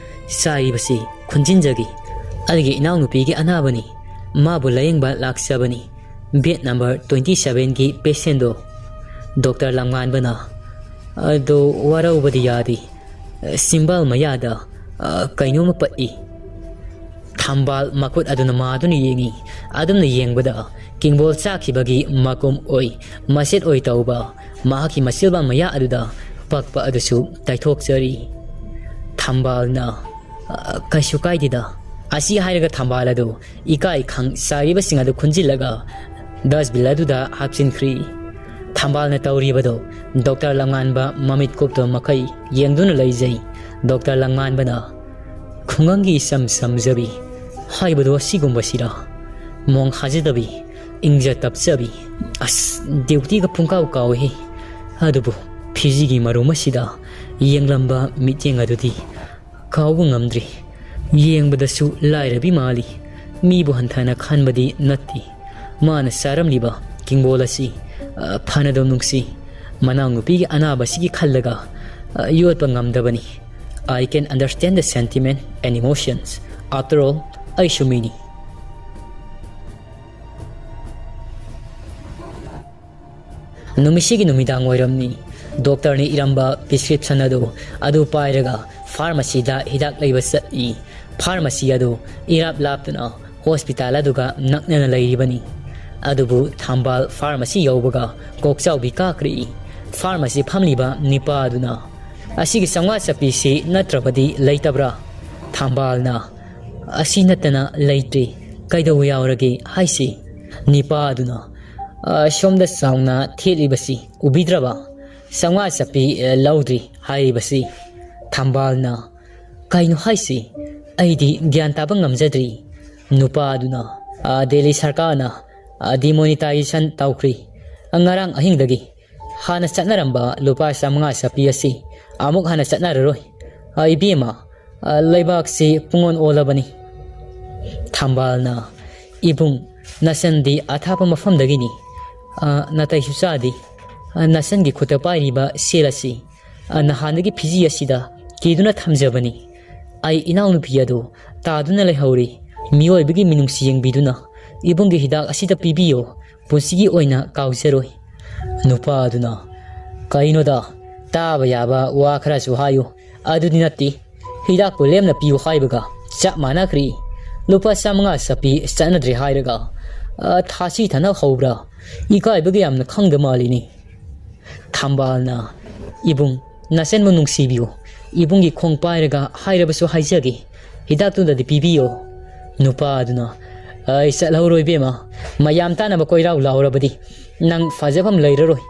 ꯆꯥꯏꯔꯤꯕꯁꯤ ꯈꯨꯟꯖꯤꯟꯖꯈꯤ꯫ "ꯑꯩꯒꯤ ꯏꯅꯥꯎꯅꯨꯄꯤꯒꯤ ꯑꯅꯥꯕꯅꯤ, ꯃꯥꯕꯨ ꯂꯥꯌꯦꯡꯕ ꯂꯥꯛꯆꯕꯅꯤ꯫ ꯕꯦꯗ ꯅꯝꯕꯔ ꯇ꯭ꯋꯦꯟꯇꯤ ꯁꯚꯦꯟꯒꯤ ꯄꯦꯁꯦꯟꯗꯣ ꯗꯣꯛꯇꯔ ꯂꯝꯉꯥꯟꯕꯅ꯫ ꯑꯗꯣ ꯋꯥꯔꯧꯕꯗꯤ ꯌꯥꯗꯦ, ꯆꯤꯝꯕꯥꯜ ꯃꯌꯥꯗ, ꯑ, ꯀꯩꯅꯣꯝꯃ ꯄꯛꯏ꯫" ꯊꯝꯕꯥꯜ ꯃꯈꯨꯠ ꯑꯗꯨꯅ ꯃꯥꯗꯨꯅ ꯌꯦꯡꯉꯤ꯫ ꯑꯗꯨꯝꯅ ꯌꯦꯡꯕꯗ ꯀꯤꯡꯕꯣꯜ ꯆꯥꯈꯤꯕꯒꯤ ꯃꯀꯨꯝ ꯑꯣꯏ, ꯃꯆꯦꯠ ꯑꯣꯏ ꯇꯧꯕ ꯃꯍꯥꯛꯀꯤ ꯃꯆꯤꯜꯕꯥ ꯃꯌꯥ ꯑꯗꯨꯗ ꯄꯛꯄ ꯑꯗꯨꯁꯨ ꯇꯩꯊꯣꯛꯆꯔꯤ꯫ ꯊꯝꯕꯥꯜꯅ, "ꯑ, ꯀꯩꯁꯨ ꯀꯥꯏꯗꯦꯗ꯫" ꯑꯁꯤ ꯍꯥꯏꯔꯒ ꯊꯝꯕꯥꯜ ꯑꯗꯨ ꯏꯀꯥꯏ ꯈꯪ ꯆꯥꯏꯔꯤꯕꯁꯤꯡ ꯑꯗꯨ ꯈꯨꯟꯖꯤꯜꯂꯒ ꯗꯁꯕꯤꯟ ꯑꯗꯨꯗ ꯍꯥꯞꯆꯤꯟꯈ꯭ꯔꯤ꯫ ꯊꯝꯕꯥꯜꯅ ꯇꯧꯔꯤꯕꯗꯨ ꯗꯣꯛꯇꯔ ꯂꯝꯉꯥꯟꯕ ꯃꯃꯤꯠ ꯀꯨꯞꯇꯕ ꯃꯈꯩ ꯌꯦꯡꯗꯨꯅ ꯂꯩꯖꯩ꯫ ꯗꯣꯛꯇꯔ ꯂꯝꯉꯥꯟꯕꯅ, "ꯈꯨꯡꯒꯪꯒꯤ ꯏꯆꯝ ꯆꯝꯖꯕꯤ ꯍꯥꯏꯕꯗꯨ ꯑꯁꯤꯒꯨꯝꯕꯁꯤꯔꯥ? ꯃꯣꯡ ꯍꯥꯖꯗꯕꯤ, ꯏꯪꯖ ꯇꯞꯆꯕꯤ꯫ ꯑꯁ, ꯗ꯭ꯌꯨꯇꯤꯒ ꯄꯨꯡꯀꯥꯎ ꯀꯥꯎꯏꯍꯦ꯫ ꯑꯗꯨꯕꯨ ꯐꯤꯖꯤꯒꯤ ꯃꯔꯨꯝ ꯑꯁꯤꯗ ꯌꯦꯡꯂꯝꯕ ꯃꯤꯠꯌꯦꯡ ꯑꯗꯨꯗꯤ ꯀꯥꯎꯕ ꯉꯝꯗ꯭ꯔꯤ꯫ ꯌꯦꯡꯕꯗꯁꯨ ꯂꯥꯏꯔꯕꯤ ꯃꯥꯜꯂꯤ꯫ ꯃꯤꯕꯨ ꯍꯟꯊꯅ ꯈꯟꯕꯗꯤ ꯅꯠꯇꯦ꯫ ꯃꯥꯅ ꯆꯥꯔꯝꯂꯤꯕ ꯀꯤꯡꯕꯣꯜ ꯑꯁꯤ, ꯑ, ꯐꯅꯗꯨꯝ ꯅꯨꯡꯁꯤ꯫ ꯃꯅꯥꯎꯅꯨꯄꯤꯒꯤ ꯑꯅꯥꯕꯁꯤꯒꯤ ꯈꯜꯂꯒ, ꯑ, ꯌꯣꯠꯄ ꯉꯝꯗꯕꯅꯤ꯫ I can understand the sentiment and emotions. After all, ꯑꯩꯁꯨ ꯃꯤꯅꯤ꯫" ꯅꯨꯃꯤꯠꯁꯤꯒꯤ ꯅꯨꯃꯤꯗꯥꯡ ꯑꯣꯏꯔꯝꯃꯤ꯫ ꯗꯣꯛꯇꯔꯅ ꯏꯔꯝꯕ ꯄ꯭ꯔꯤꯁꯀ꯭ꯔꯤꯞꯁꯟ ꯑꯗꯨ, ꯑꯗꯨ ꯄꯥꯏꯔꯒ ꯐꯥꯔꯃꯥꯁꯤꯗ ꯍꯤꯗꯥꯛ ꯂꯩꯕ ꯆꯠꯂꯤ꯫ ꯐꯥꯔꯃꯥꯁꯤ ꯑꯗꯨ ꯏꯔꯥꯞ ꯂꯥꯞꯇꯅ ꯍꯣꯁꯄꯤꯇꯥꯜ ꯑꯗꯨꯒ ꯅꯛꯅꯅ ꯂꯩꯔꯤꯕꯅꯤ꯫ ꯑꯗꯨꯕꯨ ꯊꯝꯕꯥꯜ ꯐꯥꯔꯃꯥꯁꯤ ꯌꯧꯕꯒ ꯀꯣꯛꯆꯥꯎꯕꯤ ꯀꯥꯈ꯭ꯔꯛꯏ꯫ ꯐꯥꯔꯃꯥꯁꯤ ꯐꯝꯂꯤꯕ ꯅꯤꯄꯥ ꯑꯗꯨꯅ, "ꯑꯁꯤꯒꯤ ꯆꯥꯝꯃꯉꯥ ꯆꯠꯄꯤꯁꯤ ꯅꯠꯇ꯭ꯔꯕꯗꯤ ꯂꯩꯇꯕ꯭ꯔꯥ?" ꯊꯝꯕꯥꯜꯅ, "ꯑꯁꯤ ꯅꯠꯇꯅ ꯂꯩꯇ꯭ꯔꯤ꯫ ꯀꯩꯗꯧꯕ ꯌꯥꯎꯔꯒꯦ ꯍꯥꯏꯁꯤ?" ꯅꯤꯄꯥ ꯑꯗꯨꯅ, "ꯑ, ꯁꯣꯝꯗ ꯆꯥꯎꯅ ꯊꯦꯠꯂꯤꯕꯁꯤ ꯎꯕꯤꯗ꯭ꯔꯕ? ꯆꯥꯝꯃꯉꯥ ꯆꯠꯄꯤ, ꯑ, ꯂꯧꯗ꯭ꯔꯤ ꯍꯥꯏꯔꯤꯕꯁꯤ꯫" ꯊꯝꯕꯥꯜꯅ, "ꯀꯩꯅꯣ ꯍꯥꯏꯁꯤ? ꯑꯩꯗꯤ ꯒ꯭ꯌꯥꯟ ꯇꯥꯕ ꯉꯝꯖꯗ꯭ꯔꯤ꯫" ꯅꯨꯄꯥ ꯑꯗꯨꯅ, "ꯑ, ꯗꯦꯜꯂꯤ ꯁꯔꯀꯥꯔꯅ, ꯑ, ꯗꯤꯃꯣꯅꯤꯇꯥꯏꯖꯦꯁꯟ ꯇꯧꯈ꯭ꯔꯤ꯫ ꯑ, ꯉꯔꯥꯡ ꯑꯍꯤꯡꯗꯒꯤ ꯍꯥꯟꯅ ꯆꯠꯅꯔꯝꯕ ꯂꯨꯄꯥ ꯆꯥꯝꯃꯉꯥ ꯆꯠꯄꯤ ꯑꯁꯤ ꯑꯃꯨꯛ ꯍꯟꯅ ꯆꯠꯅꯔꯔꯣꯏ꯫ ꯑ, ꯏꯕꯦꯝꯃ, ꯑ, ꯂꯩꯕꯥꯛꯁꯤ ꯄꯨꯡꯑꯣꯟ ꯑꯣꯜꯂꯕꯅꯤ꯫" ꯊꯝꯕꯥꯜꯅ, "ꯏꯕꯨꯡ, ꯅꯆꯟꯗꯤ ꯑꯊꯥꯞꯄ ꯃꯐꯝꯗꯒꯤꯅꯤ꯫ ꯑ, ꯅꯥꯇꯩꯁꯨ ꯆꯥꯗꯦ꯫ ꯑ, ꯅꯆꯟꯒꯤ ꯈꯨꯠꯇ ꯄꯥꯏꯔꯤꯕ ꯁꯦꯜ ꯑꯁꯤ, ꯑ, ꯅꯍꯥꯟꯗꯒꯤ ꯐꯤꯖꯤ ꯑꯁꯤꯗ ꯀꯤꯗꯨꯅ ꯊꯝꯖꯕꯅꯤ꯫ ꯑꯩ ꯏꯅꯥꯎꯅꯨꯄꯤ ꯑꯗꯨ ꯇꯥꯗꯨꯅ ꯂꯩꯍꯧꯔꯤ꯫ ꯃꯤꯑꯣꯏꯕꯒꯤ ꯃꯤꯅꯨꯡꯁꯤ ꯌꯦꯡꯕꯤꯗꯨꯅ ꯏꯕꯨꯡꯒꯤ ꯍꯤꯗꯥꯛ ꯑꯁꯤꯗ ꯄꯤꯕꯤꯌꯣ, ꯄꯨꯟꯁꯤꯒꯤ ꯑꯣꯏꯅ ꯀꯥꯎꯖꯔꯣꯏ꯫ ꯅꯨꯄꯥ ꯑꯗꯨꯅ, "ꯀꯩꯅꯣꯗ, ꯇꯥꯕ ꯌꯥꯕ ꯋꯥ ꯈꯔꯁꯨ ꯍꯥꯏꯌꯨ꯫ ꯑꯗꯨꯗꯤ ꯅꯠꯇꯦ, ꯍꯤꯗꯥꯛꯄꯨ ꯂꯦꯝꯅ ꯄꯤꯌꯨ ꯍꯥꯏꯕꯒ ꯆꯞ ꯃꯥꯟꯅꯈ꯭ꯔꯦ꯫ ꯂꯨꯄꯥ ꯆꯥꯃꯉꯥ ꯆꯠꯄꯤ ꯆꯠꯅꯗ꯭ꯔꯦ ꯍꯥꯏꯔꯒ, ꯑ, ꯊꯥꯁꯤ ꯊꯥꯅ ꯍꯧꯕ꯭ꯔꯥ? ꯏꯀꯥꯏꯕꯒ ꯌꯥꯝꯅ ꯈꯪꯗ ꯃꯥꯜꯂꯤꯅꯦ꯫" ꯊꯝꯕꯥꯜꯅ, "ꯏꯕꯨꯡ, ꯅꯆꯟꯕꯨ ꯅꯨꯡꯁꯤꯕꯤꯌꯨ꯫ ꯏꯕꯨꯡꯒꯤ ꯈꯣꯡ ꯄꯥꯏꯔꯒ ꯍꯥꯏꯔꯕꯁꯨ ꯍꯥꯏꯖꯒꯦ꯫ ꯍꯤꯗꯥꯛꯇꯨꯗꯗꯤ ꯄꯤꯕꯤꯌꯣ꯫" ꯅꯨꯄꯥ ꯑꯗꯨꯅ, "ꯑꯩ ꯆꯠꯍꯧꯔꯣꯏ ꯏꯕꯦꯝꯃ, ꯃꯌꯥꯝ ꯇꯥꯅꯕ ꯀꯣꯏꯔꯥꯎ ꯂꯥꯎꯔꯕꯗꯤ ꯅꯪ ꯐꯖꯐꯝ ꯂꯩꯔꯔꯣꯏ꯫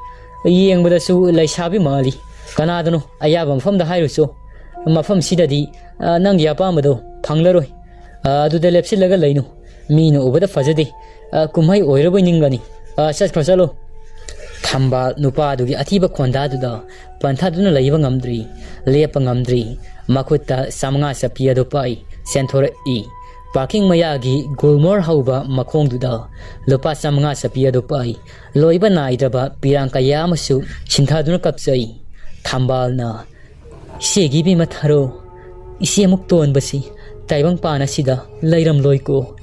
ꯌꯦꯡꯕꯗꯁꯨ ꯂꯩꯁꯥꯕꯤ ꯃꯥꯜꯂꯤ꯫ ꯀꯅꯥꯗꯅꯣ ꯑꯌꯥꯕ ꯃꯐꯝꯗ ꯍꯥꯏꯔꯨꯆꯣ꯫ ꯃꯐꯝꯁꯤꯗꯗꯤ, ꯑ, ꯅꯪꯒꯤ ꯑꯄꯥꯝꯕꯗꯣ ꯐꯪꯂꯔꯣꯏ꯫ ꯑ, ꯑꯗꯨꯗ ꯂꯦꯞꯁꯤꯜꯂꯒ ꯂꯩꯅꯨ꯫ ꯃꯤꯅ ꯎꯕꯗ ꯐꯖꯗꯦ꯫ ꯑ, ꯀꯨꯝꯍꯩ ꯑꯣꯏꯔꯕꯣꯏ ꯅꯤꯡꯒꯅꯤ꯫ ꯑ, ꯆꯠꯈ꯭ꯔꯣ, ꯆꯠꯂꯣ꯫" ꯊꯝꯕꯥꯜ ꯅꯨꯄꯥ ꯑꯗꯨꯒꯤ ꯑꯊꯤꯕ ꯈꯣꯟꯗꯥꯗꯨꯗ ꯄꯟꯊꯥꯗꯨꯅ ꯂꯩꯕ ꯉꯝꯗ꯭ꯔꯤ, ꯂꯦꯞꯄ ꯉꯝꯗ꯭ꯔꯤ꯫ ꯃꯈꯨꯠꯇ ꯆꯥꯃꯉꯥ ꯆꯠꯄꯤ ꯑꯗꯨ ꯄꯥꯏ ꯆꯦꯟꯊꯣꯔꯛꯏ꯫ ꯄꯥꯔꯀꯤꯡ ꯃꯌꯥꯒꯤ ꯒꯨꯜꯃꯣꯔ ꯍꯧꯕ ꯃꯈꯣꯡꯗꯨꯗ ꯂꯨꯄꯥ ꯆꯥꯃꯉꯥ ꯆꯠꯄꯤ ꯑꯗꯨ ꯄꯥꯏ꯫ ꯂꯣꯏꯕ ꯅꯥꯏꯗ꯭ꯔꯕ ꯄꯤꯔꯥꯡ ꯀꯌꯥ ꯑꯃꯁꯨ ꯁꯤꯟꯊꯗꯨꯅ ꯀꯞꯆꯩ꯫ ꯊꯝꯕꯥꯜꯅ, "ꯏꯆꯦꯒꯤ ꯏꯕꯦꯝꯃ ꯊꯥꯔꯣ, ꯏꯆꯦ ꯑꯃꯨꯛ ꯇꯣꯟꯕꯁꯤ ꯇꯥꯏꯕꯪꯄꯥꯟ ꯑꯁꯤꯗ ꯂꯩꯔꯝꯂꯣꯏꯀꯣ꯫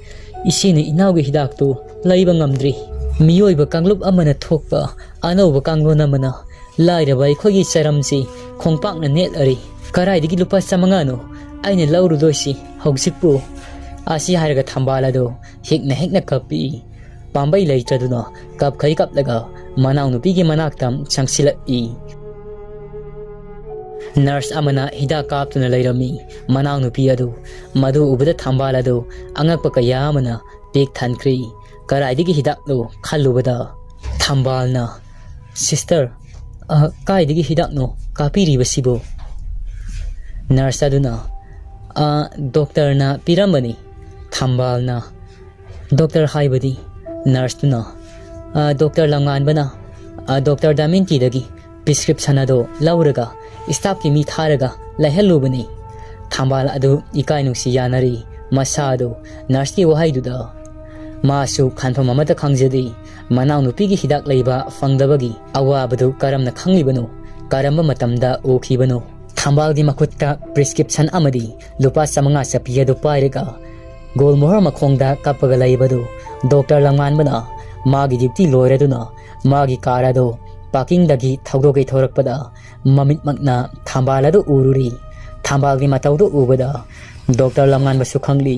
ꯏꯆꯦꯅ ꯏꯅꯥꯎꯒꯤ ꯍꯤꯗꯥꯛꯇꯨ ꯂꯩꯕ ꯉꯝꯗ꯭ꯔꯤ꯫ ꯃꯤꯑꯣꯏꯕ ꯀꯥꯡꯂꯨꯞ ꯑꯃꯅ ꯊꯣꯛꯄ ꯑꯅꯧꯕ ꯀꯥꯡꯂꯣꯟ ꯑꯃꯅ ꯂꯥꯏꯔꯕ ꯑꯩꯈꯣꯏꯒꯤ ꯆꯔꯝꯁꯤ ꯈꯣꯡꯄꯥꯛꯅ ꯅꯦꯠꯂꯔꯤ꯫ ꯀꯗꯥꯏꯗꯒꯤ ꯂꯨꯄꯥ ꯆꯥꯃꯉꯥꯅꯣ ꯑꯩꯅ ꯂꯧꯔꯨꯗꯣꯏꯁꯤ ꯍꯧꯖꯤꯛꯄꯨ?" ꯑꯁꯤ ꯍꯥꯏꯔꯒ ꯊꯝꯕꯥꯜ ꯑꯗꯨ ꯍꯤꯛꯅ ꯍꯤꯛꯅ ꯀꯞꯄꯤ꯫ ꯄꯥꯝꯕꯩ ꯂꯩꯇ꯭ꯔꯗꯨꯅ ꯀꯞꯈꯩ ꯀꯞꯂꯒ ꯃꯅꯥꯎꯅꯨꯄꯤꯒꯤ ꯃꯅꯥꯛꯇ ꯆꯪꯁꯤꯜꯂꯛꯏ꯫ ꯅꯔꯁ ꯑꯃꯅ ꯍꯤꯗꯥꯛ ꯀꯥꯞꯇꯨꯅ ꯂꯩꯔꯝꯃꯤ꯫ ꯃꯅꯥꯎꯅꯨꯄꯤ ꯑꯗꯨ, ꯃꯗꯨ ꯎꯕꯗ ꯊꯝꯕꯥꯜ ꯑꯗꯨ ꯑꯉꯛꯄ ꯀꯌꯥ ꯑꯃꯅ ꯄꯤꯛ ꯊꯟꯈ꯭ꯔꯦ꯫ ꯀꯗꯥꯏꯗꯒꯤ ꯍꯤꯗꯥꯛꯅꯣ ꯈꯜꯂꯨꯕꯗ ꯊꯝꯕꯥꯜꯅ, "ꯁꯤꯁꯇꯔ, ꯑ, ꯀꯥꯏꯗꯒꯤ ꯍꯤꯗꯥꯛꯅꯣ ꯀꯥꯞꯄꯤꯔꯤꯕꯁꯤꯕꯨ?" ꯅꯔꯁ ꯑꯗꯨꯅ, "ꯑ, ꯗꯣꯛꯇꯔꯅ ꯄꯤꯔꯝꯕꯅꯤ꯫" ꯊꯝꯕꯥꯜꯅ, "ꯗꯣꯛꯇꯔ ꯍꯥꯏꯕꯗꯤ?" ꯅꯔꯁꯇꯨꯅ, "ꯑ, ꯗꯣꯛꯇꯔ ꯂꯝꯉꯥꯟꯕꯅ, ꯑ, ꯗꯣꯛꯇꯔ ꯗꯥꯃꯤꯟꯇꯤꯗꯒꯤ ꯄ꯭ꯔꯤꯁꯀ꯭ꯔꯤꯞꯁꯟ ꯑꯗꯨ ꯂꯧꯔꯒ ꯁ꯭ꯇꯥꯐꯀꯤ ꯃꯤ ꯊꯥꯔꯒ ꯂꯩꯍꯜꯂꯨꯕꯅꯤ꯫" ꯊꯝꯕꯥꯜ ꯑꯗꯨ ꯏꯀꯥꯏ ꯅꯨꯡꯁꯤ ꯌꯥꯅꯔꯤ꯫ ꯃꯁꯥ ꯑꯗꯨ ꯅꯔꯁꯀꯤ ꯋꯥꯍꯩꯗꯨꯗ ꯃꯥꯁꯨ ꯈꯟꯐꯝ ꯑꯃꯠꯇ ꯈꯪꯖꯗꯦ꯫ ꯃꯅꯥꯎꯅꯨꯄꯤꯒꯤ ꯍꯤꯗꯥꯛ ꯂꯩꯕ ꯐꯪꯗꯕꯒꯤ ꯑꯋꯥꯕꯗꯨ ꯀꯔꯝꯅ ꯈꯪꯂꯤꯕꯅꯣ? ꯀꯔꯝꯕ ꯃꯇꯝꯗ ꯎꯈꯤꯕꯅꯣ? ꯊꯝꯕꯥꯜꯒꯤ ꯃꯈꯨꯠꯇ prescription ꯑꯃꯗꯤ ꯂꯨꯄꯥ ꯆꯥꯃꯉꯥ ꯆꯠꯄꯤ ꯑꯗꯨ ꯄꯥꯏꯔꯒ ꯒꯣꯜꯃꯣꯍꯔ ꯃꯈꯣꯡꯗ ꯀꯞꯄꯒ ꯂꯩꯕꯗꯨ ꯗꯣꯛꯇꯔ ꯂꯝꯉꯥꯟꯕꯅ ꯃꯥꯒꯤ duty ꯂꯣꯏꯔꯗꯨꯅ ꯃꯥꯒꯤ car ꯑꯗꯨ parkingꯗꯒꯤ ꯊꯧꯗꯣꯛꯀꯦ ꯊꯧꯔꯛꯄꯗ ꯃꯃꯤꯠꯃꯛꯅ ꯊꯝꯕꯥꯜ ꯑꯗꯨ ꯎꯔꯨꯔꯤ꯫ ꯊꯝꯕꯥꯜꯒꯤ ꯃꯇꯧꯗꯨ ꯎꯕꯗ ꯗꯣꯛꯇꯔ ꯂꯝꯉꯥꯟꯕꯁꯨ ꯈꯪꯂꯤ,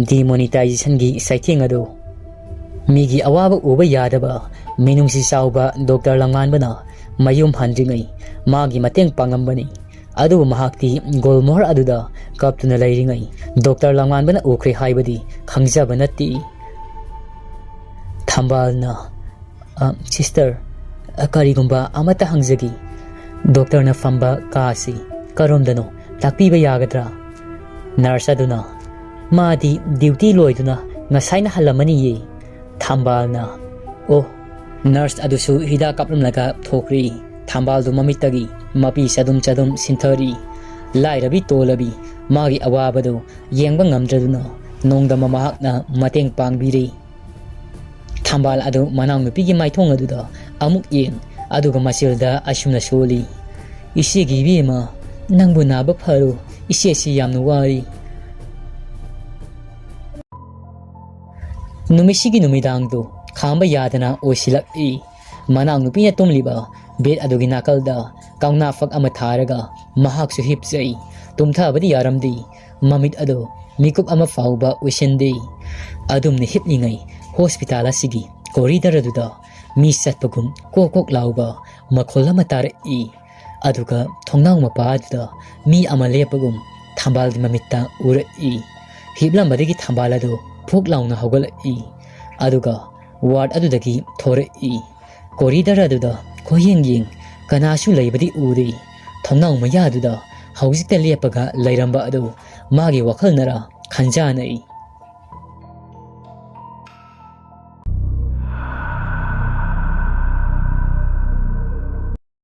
demonetizationꯒꯤ ꯆꯩꯊꯦꯡ ꯑꯗꯨ꯫ ꯃꯤꯒꯤ ꯑꯋꯥꯕ ꯎꯕ ꯌꯥꯗꯕ ꯃꯤꯅꯨꯡꯁꯤ ꯆꯥꯎꯕ ꯗꯣꯛꯇꯔ ꯂꯝꯉꯥꯟꯕꯅ ꯃꯌꯨꯝ ꯍꯟꯗ꯭ꯔꯤꯉꯩ ꯃꯥꯒꯤ ꯃꯇꯦꯡ ꯄꯥꯡꯉꯝꯕꯅꯤ꯫ ꯑꯗꯨꯕꯨ ꯃꯍꯥꯛꯇꯤ ꯒꯣꯜꯃꯣꯍꯔ ꯑꯗꯨꯗ ꯀꯞꯇꯨꯅ ꯂꯩꯔꯤꯉꯩ ꯗꯣꯛꯇꯔ ꯂꯝꯉꯥꯟꯕꯅ ꯎꯈ꯭ꯔꯦ ꯍꯥꯏꯕꯗꯤ ꯈꯪꯖꯕ ꯅꯠꯇꯦ꯫ ꯊꯝꯕꯥꯜꯅ, "ꯑ, sister, ꯑ, ꯀꯔꯤꯒꯨꯝꯕ ꯑꯃꯠꯇ ꯍꯪꯖꯒꯦ꯫ ꯗꯣꯛꯇꯔꯅ ꯐꯝꯕ ꯀꯥ ꯑꯁꯤ ꯀꯔꯣꯝꯗꯅꯣ ꯇꯥꯛꯄꯤꯕ ꯌꯥꯒꯗ꯭ꯔꯥ?" Nurse ꯑꯗꯨꯅ, "ꯃꯥꯗꯤ duty ꯂꯣꯏꯗꯨꯅ ꯉꯁꯥꯏꯅ ꯍꯜꯂꯝꯃꯅꯤꯌꯦ꯫" ꯊꯝꯕꯥꯜꯅ, "ꯑꯣ꯫" Nurse ꯑꯗꯨꯁꯨ ꯍꯤꯗꯥꯛ ꯀꯥꯞꯂꯝꯂꯒ ꯊꯣꯛꯈ꯭ꯔꯦ꯫ ꯊꯝꯕꯥꯜꯗꯨ ꯃꯃꯤꯠꯇꯒꯤ ꯃꯄꯤ ꯆꯗꯨꯝ ꯆꯗꯨꯝ ꯁꯤꯟꯊꯔꯤ꯫ ꯂꯥꯏꯔꯕꯤ ꯇꯣꯜꯂꯕꯤ ꯃꯥꯒꯤ ꯑꯋꯥꯕꯗꯨ ꯌꯦꯡꯕ ꯉꯝꯗ꯭ꯔꯗꯨꯅ ꯅꯣꯡꯗꯝꯕ ꯃꯍꯥꯛꯅ ꯃꯇꯦꯡ ꯄꯥꯡꯕꯤꯔꯦ꯫ ꯊꯝꯕꯥꯜ ꯑꯗꯨ ꯃꯅꯥꯎꯅꯨꯄꯤꯒꯤ ꯃꯥꯏꯊꯣꯡ ꯑꯗꯨꯗ ꯑꯃꯨꯛ ꯌꯦꯡ, ꯑꯗꯨꯒ ꯃꯆꯤꯜꯗ ꯑꯁꯨꯝꯅ ꯁꯣꯜꯂꯤ, "ꯏꯆꯦꯒꯤ ꯏꯕꯦꯝꯃ, ꯅꯪꯕꯨ ꯅꯥꯕ ꯐꯔꯣ, ꯏꯆꯦꯁꯤ ꯌꯥꯝꯅ ꯋꯥꯔꯤ꯫" ꯅꯨꯃꯤꯠꯁꯤꯒꯤ ꯅꯨꯃꯤꯗꯥꯡꯗꯨ ꯈꯥꯝꯕ ꯌꯥꯗꯅ ꯑꯣꯏꯁꯤꯜꯂꯛꯏ꯫ ꯃꯅꯥꯎꯅꯨꯄꯤꯅ ꯇꯨꯝꯂꯤꯕ bed ꯑꯗꯨꯒꯤ ꯅꯥꯀꯜꯗ ꯀꯧꯅꯥ ꯐꯛ ꯑꯃ ꯊꯥꯔꯒ ꯃꯍꯥꯛꯁꯨ ꯍꯤꯞꯆꯩ꯫ ꯇꯨꯝꯊꯕꯗꯤ ꯌꯥꯔꯝꯗꯦ꯫ ꯃꯃꯤꯠ ꯑꯗꯨ ꯃꯤꯀꯨꯞ ꯑꯃ ꯐꯥꯎꯕ ꯎꯏꯁꯤꯟꯗꯦ꯫ ꯑꯗꯨꯝꯅ ꯍꯤꯞꯂꯤꯉꯩ hospital ꯑꯁꯤꯒꯤ corridor ꯑꯗꯨꯗ ꯃꯤ ꯆꯠꯄꯒꯨꯝ ꯀꯣꯛ ꯀꯣꯛ ꯂꯥꯎꯕ ꯃꯈꯣꯜ ꯑꯃ ꯇꯥꯔꯛꯏ꯫ ꯑꯗꯨꯒ ꯊꯣꯡꯅꯥꯎ ꯃꯄꯥ ꯑꯗꯨꯗ ꯃꯤ ꯑꯃ ꯂꯦꯞꯄꯒꯨꯝ ꯊꯝꯕꯥꯜꯒꯤ ꯃꯃꯤꯠꯇ ꯎꯔꯛꯏ꯫ ꯍꯤꯞꯂꯝꯕꯗꯒꯤ ꯊꯝꯕꯥꯜ ꯑꯗꯨ ꯐꯨꯛ ꯂꯥꯎꯅ ꯍꯧꯒꯠꯂꯛꯏ꯫ ꯑꯗꯨꯒ ward ꯑꯗꯨꯗꯒꯤ ꯊꯣꯔꯛꯏ꯫ Corridor ꯑꯗꯨꯗ ꯀꯣꯏꯌꯦꯡ ꯌꯦꯡ ꯀꯅꯥꯁꯨ ꯂꯩꯕꯗꯤ ꯎꯗꯦ꯫ ꯊꯣꯡꯅꯥꯎ ꯃꯌꯥꯗꯨꯗ ꯍꯧꯖꯤꯛꯇ ꯂꯦꯞꯄꯒ ꯂꯩꯔꯝꯕ ꯑꯗꯨ ꯃꯥꯒꯤ ꯋꯥꯈꯜꯅꯔ ꯈꯟꯖꯥꯅꯩ꯫